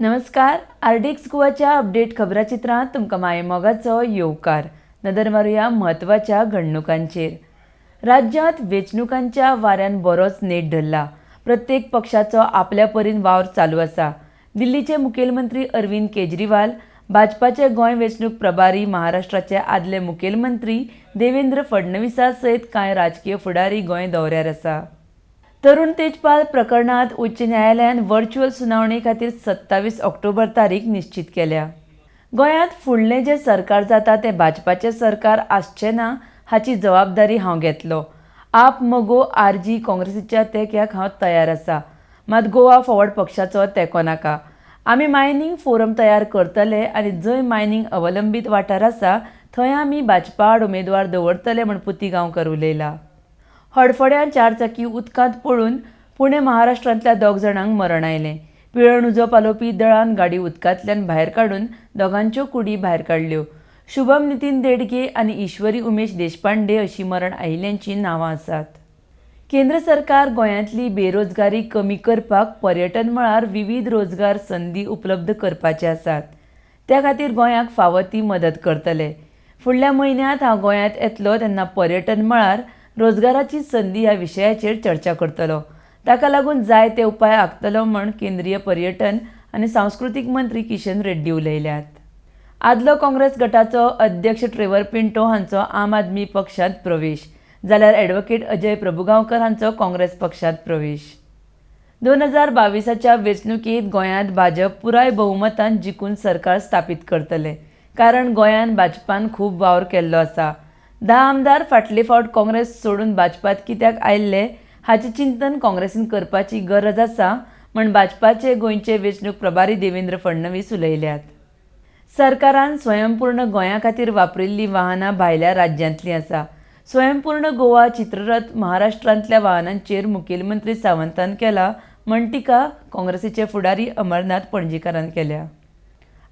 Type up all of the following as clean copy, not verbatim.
नमस्कार, RDX गोवाच्या update खबराचित्रांत तुमकां मायेमोगाचो येवकार. नदर मारुया म्हत्वाच्या घडणुकांचेर. राज्यांत वेंचणुकांच्या वाऱ्यान बरोच नेट धरला. प्रत्येक पक्षाचो आपल्या परीन वावर चालू आसा. दिल्लीचे मुखेलमंत्री अरविंद केजरीवाल, भाजपाचे गोंय वेंचणूक प्रभारी महाराष्ट्राचे आदले मुखेलमंत्री देवेंद्र फडणवीसा सयत कांय राजकीय फुडारी गोंय दौऱ्यार आसा. तरुण तेजपाल प्रकरणांत उच्च न्यायालयान व्हर्च्युअल सुनावणी खातीर 27 ऑक्टोबर तारीख निश्चीत केल्या. गोंयांत फुडलें जें सरकार जाता तें भाजपाचें सरकार आसचें ना हाची जबाबदारी हांव घेतलो. आप, मगो, आरजी, काँग्रेसीच्या तेंक्याक हांव तयार आसा, मात गोवा फॉरवर्ड पक्षाचो तेंको नाका. आमी मायनींग फोरम तयार करतले आनी जंय मायनींग अवलंबीत वाठार आसा थंय आमी भाजपा आड उमेदवार दवरतले म्हूण पुती गांवकर उलयला. हडफड्यां चारचाकी उदकांत पडून पुणे महाराष्ट्रांतल्या दोग जाणांक मरण आयलें. पिळर्ण उजो पालोवपी दळान गाडी उदकांतल्यान भायर काडून दोगांच्यो कुडी भायर काडल्यो. शुभम नितीन देडगे आनी ईश्वरी उमेश देशपांडे अशी मरण आयिल्ल्यांची नांवां आसात. केंद्र सरकार गोंयांतली बेरोजगारी कमी करपाक पर्यटन मळार विवीध रोजगार संदी उपलब्ध करपाचे आसात. त्या खातीर गोंयाक फावो ती मदत करतले. फुडल्या म्हयन्यांत हांव गोंयांत येतलो तेन्ना पर्यटन मळार रोजगाराची संदी ह्या विशयाचेर चर्चा करतलो. ताका लागून जाय ते उपाय आंखतलो म्हूण केंद्रीय पर्यटन आनी सांस्कृतीक मंत्री किशन रेड्डी उलयल्यात. आदलो काँग्रेस गटाचो अध्यक्ष ट्रेवर पिंटो हांचो आम आदमी पक्षांत प्रवेश, जाल्यार ॲडव्होकेट अजय प्रभुगांवकर हांचो काँग्रेस पक्षांत प्रवेश. 2022च्या वेंचणुकेंत गोंयांत भाजप पुराय बहुमतान जिखून सरकार स्थापीत करतले, कारण गोंयांत भाजपान खूब वावर केल्लो आसा. 10 आमदार फाटले फावट काँग्रेस सोडून भाजपात कित्याक आयिल्ले हाचें चिंतन काँग्रेसीन करपाची गरज आसा म्हूण भाजपाचे गोंयचे वेंचणूक प्रभारी देवेंद्र फडणवीस उलयल्यात. सरकारान स्वयंपूर्ण गोंया खातीर वापरिल्लीं वाहनां भायल्या राज्यांतलीं आसा. स्वयंपूर्ण गोवा चित्ररथ महाराष्ट्रांतल्या वाहनांचेर मुखेलमंत्री सावंतान केला म्हण टिका काँग्रेसीचे फुडारी अमरनाथ पणजीकारान केल्या.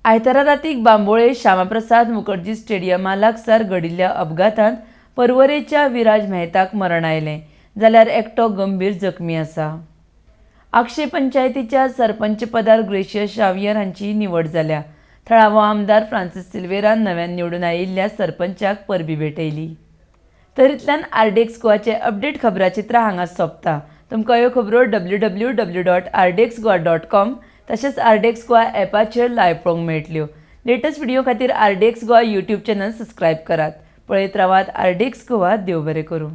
आयतारा रातीक बांबोळे श्यामाप्रसाद मुखर्जी स्टेडियमा लागसार घडिल्ल्या अपघातांत पर्वरेच्या विराज मेहताक मरण आयलें, जाल्यार एकटो गंभीर जखमी आसा. आगशे पंचायतीच्या सरपंच पदार ग्रेशियस शावियर हांची निवड जाल्या. थळावो आमदार फ्रांसीस सिल्वेरान नव्यान निवडून आयिल्ल्या सरपंचाक परबी भेटयली. तरीतल्यान आरडीएक्स गोवाचे अपडेट खबराचित्रां हांगा सोंपता. तुमकां ह्यो खबरो www.rdxgoa.com तशेंच आरडीएक्स गोवा ॲपाचेर लायव्ह पळोवंक मेळटल्यो. लेटस्ट व्हिडिओ खातीर RDX Goa YouTube channel subscribe करात. पळयत रावात आरडीएक्स गोवा. देव बरें करूं.